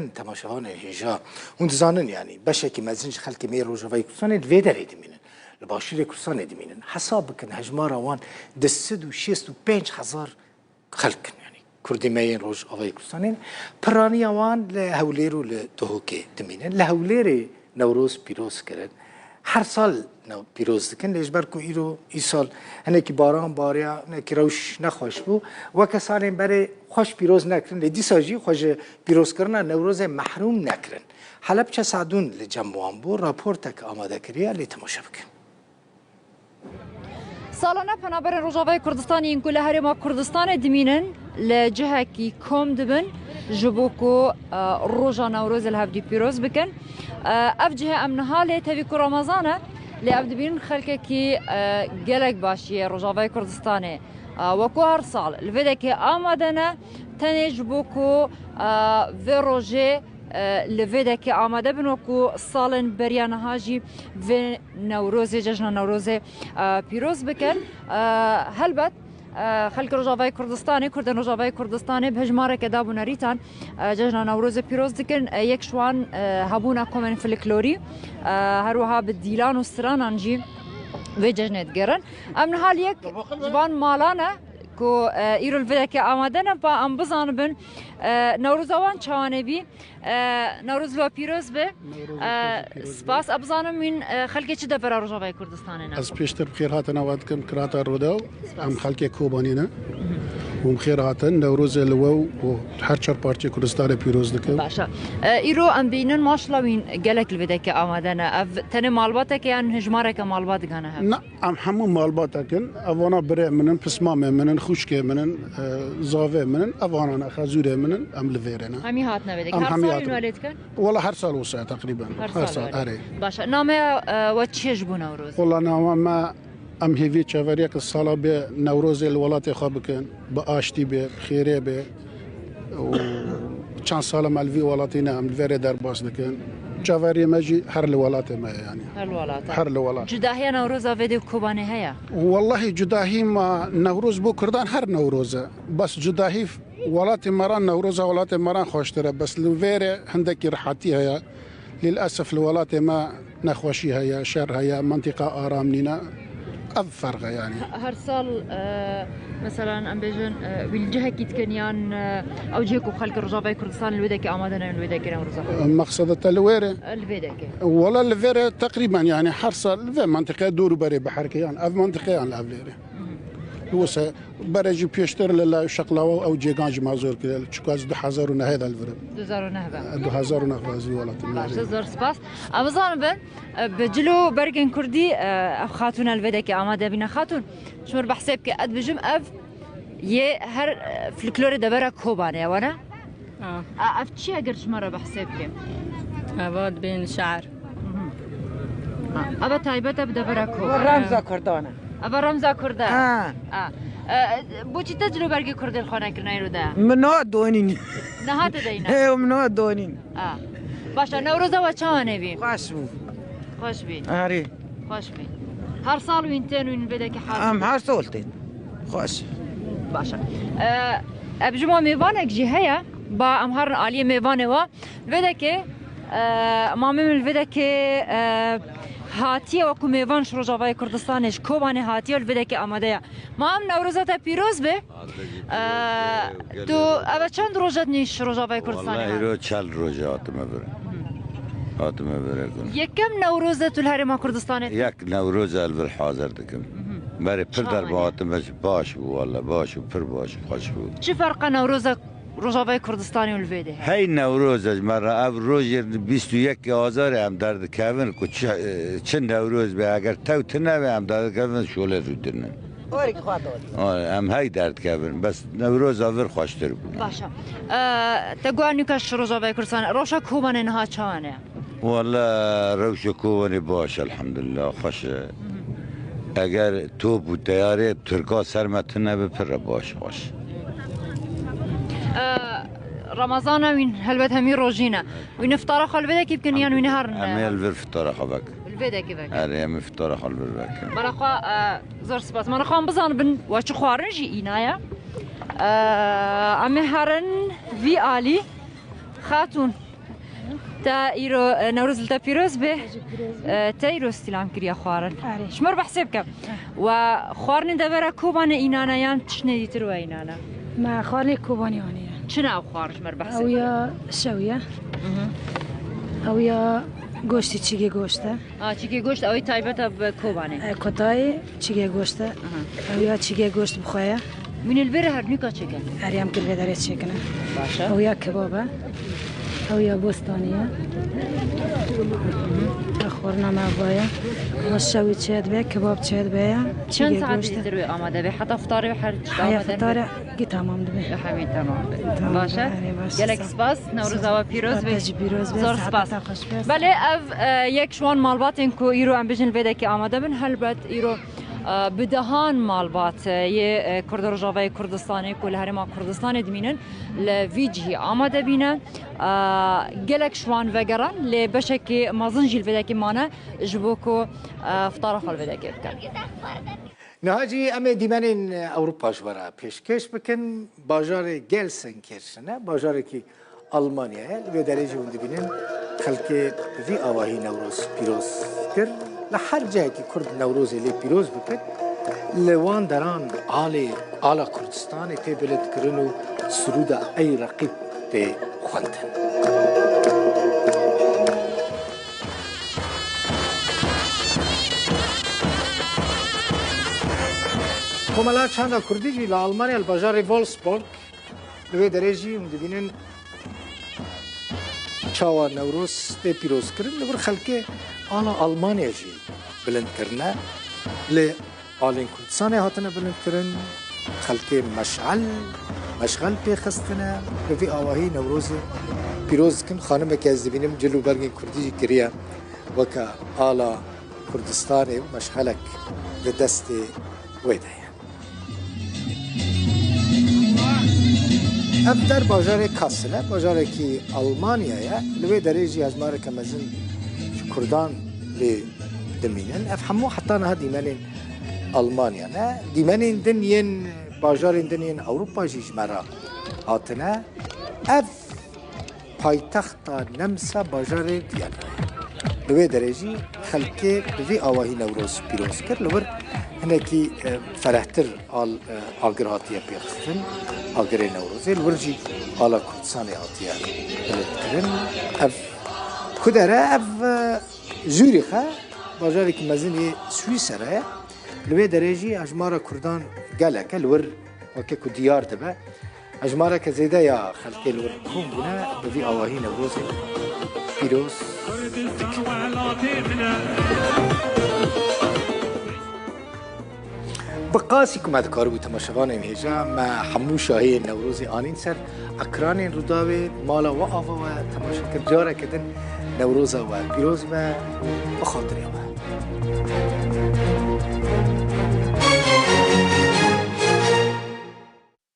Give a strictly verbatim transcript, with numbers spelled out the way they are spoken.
Temaşevanê hêja, hûn dizanin, yanî beşekî mezin ji xelkê me yê Rojavayê Kurdistanê di vê derê dimînin. Li Başûrê Kurdistanê dimînin. Hesab bikin, hejmara wan di sed û şêst û pênc hezar xelk in, yanî Kurdê me yên Rojavayê Kurdistanê ne. Piraniya wan li Hewlêr û li Duhokê dimînin. Li Hewlêrê Newroz pîroz kirin. Her sal new-, pîroz dikin, lê ji ber ku îro, îsal hinekî baran bariya, hinekî rewş nexweş bû, weke salên berê xweş pîroz nekirin, lê dîsa jî xwe ji pîrozkirina Newrozê mehrûm nekirin. Helebçe Sadûn li cem wan bû, raportek amade kiriye, lê temaşe bikin. Salane penaberên Rojavayê Kurdistanê yên ku li Herêma Kurdistanê dimînin, li cihekî kom dibin, ji bo ku, e, roja Newrozê li hevdî pîroz bikin. E, ev cihê em niha lê tevî ku Remezan e, lê ev dibînin xelkekî, e, gelek başî yê Rojavayê Kurdistanê. E, wekû her sal li vê dekê amade ne, tenê ji bo ku, e, vê rojê, e, li vê dekê amade bin, wekû salên beriya niha jî vê Newrozê, cejna Newrozê, e, pîroz bikin. E, helbet, e, xelkê Rojavayê Kurdistanê, Kurdên Rojavayê Kurdistanê bi hejmareke dabûnerîtan, e, cejna Newrozê pîroz dikin. E, yek ji wan, e, hebûna komên folklorî, e, her wiha bi dîlan û stranan jî vê cejnê digerin. Em niha li yek ji van malan e ku, e, îro li vê dekê amade ne, ba em bizanibin, e, Newroza wan çawanê bî. E, Newroz li we pîroz be. Newroz li we pîroz be. E, spas. Ez bizanim wîn, e, xelkê çi devera Rojavayê Kurdistanê ne? Ez pêştir bi xêr hatina we dikim kirata Rûdaw. Spas. Em xelkê Kobanî ne. Hûn bi xêr hatin. Newrozê li we û her çar parçeyê Kurdistanê pîroz dikim. Baş e. E, îro em bînin maşla wîn gelek li vê dekê amade ne. Ev tenê malbateke yan hejmareke malbat digane hev? Na, Em hemû malbatek in. Ev vana birê min in, pismamê min in, xwişkê min in, e, zavê min in. Ev vana ne, xezûrê min in. Em li vêrê ne. Hemî hatine vê dekê. Em her hemî sal hatine. Wîn welê dikin? Wala her sal wisa teqrîben. Her Her sal sal, were. Erê. Baş e. Namê, e, we çi ye ji bo Newroz? Wala nama me, em hêvî çaveriyek sala bê Newrozê li welatê xwe bikin. Bi aştî bê, bi xêrê bê. û çend sal em li vî welatî ne, em li vêrê derbas dikin. Çaveriyê me jî her li welatê me ye, yanî. Her li welatê. Her li welat. Cudahiya Newroza vê dê Kobanê heye? Wellahî cudahî ma Newroz bo Kurdan her Newroz e. Bes cudahî welatê me re, Newroza welatê me re xweştir e. Bes li vêrê hindekî rihetî heye. Lîlesef li welatê me nexweşî heye, şer heye, mentiqa aram nîne. Ev ferq e yanî. Her sal, e, meselan, em bêjin, e, wî li cihekî dikin yan, e, ew cihê ku xelkê Rojavayê Kurdistanê li wê dekê amade ne, li wê dekê Newroza? E, mexseda te li wêrê? E, li vê dekê. Wala li vêrê teqrîben yanî her sal li vê mentiqê dor û berê bi herkê yan ev mentiqe yan li ev lêrê. Li wisa Berê jî pêştir li lay şeqlawa û ew cêgan jî ma zor kiriye. Çiku ez du hezar û nehê de li vir im. Du hezar û neh ve. Du hezar û neh ve ez li welatim Baş e, nehê. Zor spas. Em bizanibin, e, bi cil û bergên kurdî, e, ev xatûn e li vê dekê amade bîne. Xatûn, ji min re behsê bike, ez dibêjim ev yê her, e, folklorê devera Kobanê ye, wana? Ha. A, ev çi ye, eger ji me re behsê bike? Eva dibên şe'r. Eva taybet e bi devera ku. Remza Kurdan e. Eva remza Kurd e. Ha. Ha. E, boçî te cil û bergê Kurdê li xwe nekirine îro de? Min niha donîn. Niha te deyne? He, min niha donîn. Ha. Baş e, Newroza we çawa nebî? Xweş bû. Xweş bî. Erê. Xweş bî. Her sal wîn tên wîn vê dekê hazir? Em her sal tên. Xweş. Baş e. E, ev ji me mêvanek jî heye. Ba em herin aliyê mêvanê we. Li vê dekê, e, mamê min li vê dekê, e, hatiye wekû mêvan ji Rojavayê Kurdistanê, ji Kobanê hatiye û li vê dekê amade ye. Mam, Newroza te pîroz be. E, tu eve çend roj e nî ji Rojavayê Kurdistanê Wallahî hat? Îro çel roj e hatime vir. Hatime vir e. Yekem Newroz e tu li Herêma Kurdistanê? Yek Newroz e li vir hazir dikim. Berê pir Çawa derba ye? Hatime jî baş bû, walla baş û pir baş û xweş bû. Çi ferqa Newroza Rojavayê Kurdistanê û li vê de heye? Hey Newroz e, ji me re ev rojê bîst û yekê Azarê em derdikevin ku çi, çi Newroz be, eger tew tune be em derdikevin şolê rûdinin. Orek xwe dor. Ay, em hey derdikevin, bes Newroza vir xweştir bû. Baş e. E, te guha nûka ji Rojavayê Kurdistanê, rewşa Kobanê niha çawa ne? Walla rewşa Kobanê baş, elhamdulillah, xweş e. Eger top û teyarê Tirka ser me tune be, pir e baş, xweş. E, Ramazan e wîn, helbet hemî rojî ne. Wîn iftara xwe li vê dekî bikin yan wîn herin? Em ê li vir iftara xwe vekin. Li vê dekî vekin. Erê, em iftara xwe li vir vekin. Mala xwe, e, zor spas. Mala xwe em bizanibin we çi xwarin jî îna ye. E, em ê herin vî alî. Xatûn. Te îro, e, Newroz li te pîroz be. E, te îro stîlam kiriye xwarin. Erê. Ji me re behsê bike. We xwarinên devera Kobanê înane yan tiştê dîtir we înane? Me xwarinê Kobanê aniye. Çi ne ew xwarin, ji me re behsê bike. Ew ya şewiye. Mhm. Ew ya goştî, çîgê goşt e. A, çîgê goşt, ew ê taybet e bi Kobanê. E, kotayê çîgê goşt e. Aha. Ew ya çîgê goşt bi xwe ye. Min li vê re her nûka çêke. Her yam kir vê derê çêkine. Baş e. Ew ya kebab e. Ew ya bostanî ye. Ev xwarina me va ye. Ev şewî çêdibe, kebab çêdibe ye. Çend saetî dîtir wê amade be? Heta fitarê wê her tişt amade be? Heya fitarê gî tamam dibe. Ya hemî tamam be. Tamam, baş e. Erê, baş e. Gelek spas. Newroza we pîroz be. Te jî pîroz be. Zor spas. Saeta te xweş be. Belê, ev, e, yek ji wan malbatên ku îro em bêjin li vê dekê amade bin. Helbet îro, e, bi dehan malbat, e, yê, e, Kurd Rojavayê Kurdistanê ku li Herêma Kurdistanê dimînin, li vî cihî amade bîne. E, gelek ji wan vegeran, lê beşekî mezin jî li vê dekê mane ji bo ku, e, fitara xwe li vê dekê bikin. Niha jî em ê dîmenên Ewropa ji we re pêşkêş bikin. Bajarê Gelsenkirchen e, bajarekî Almanya ye. Li vê derê jî hûn dibînin, xelkê bi vî awahî Newroz pîroz kir. Li her cihekî Kurd Newrozê lê pîroz bikin, li wan deran alê, ala Kurdistanê tê bilindkirin û sirûda Ey Reqîb tê xwendin. Komela Çanda Kurdî jî li Almanya, li bajarê Wolfsburg, li wê derê jî hûn dibînin çawa Newroz tê pîrozkirin, li vir xelkê ala Almanya jî bilind kirine. Lê alên Kurdistanê hatine bilindkirin, xelkê meşal, meşxel pê xistine, bi vî awahî Newrozê pîroz dikin. Xanimekê ez dibînim cil û bergên Kurdî jî kiriye, weke ala Kurdistanê û meşxelek di destê wê de ye. Ev der bajarê Kassel e, bajarekî Almanya ye. Li wê derê jî hejmareke mezin ji Kurdan lê dimînin. Ev hemû heta niha dîmenên Almanya ne. Dîmenên din yên bajarên din yên Ewropa jî ji me re hatine. Ev paytexta Nemsa bajarê Viyana ye. Li wê derê jî xelkê bi vî awahî Newroz pîroz kir. Li wir hinekî, e, ferehtir al, e, agir hatiye pêxistin, agirê Newrozê. Li wir jî ala Kurdistanê hatiye bilindkirin. Ev ku der e, ev, e, Zurîx e, bajarekî mezin yê Swîsera ye. Li wê derê jî hejmara Kurdan gelek e, li wir weke ku diyar dibe. Hejmareke zêde ya xelkê li wir kom bûne, bi vî awahî Newrozê pîroz dikin. Bi qasî ku me dikaribû temaşevanên hêja, me hemû şahiyên Newrozê anîn ser ekranên Rûdawê, mala we ava we temaşe kir. Careke din Newroza we pîroz be û bi xatirê we.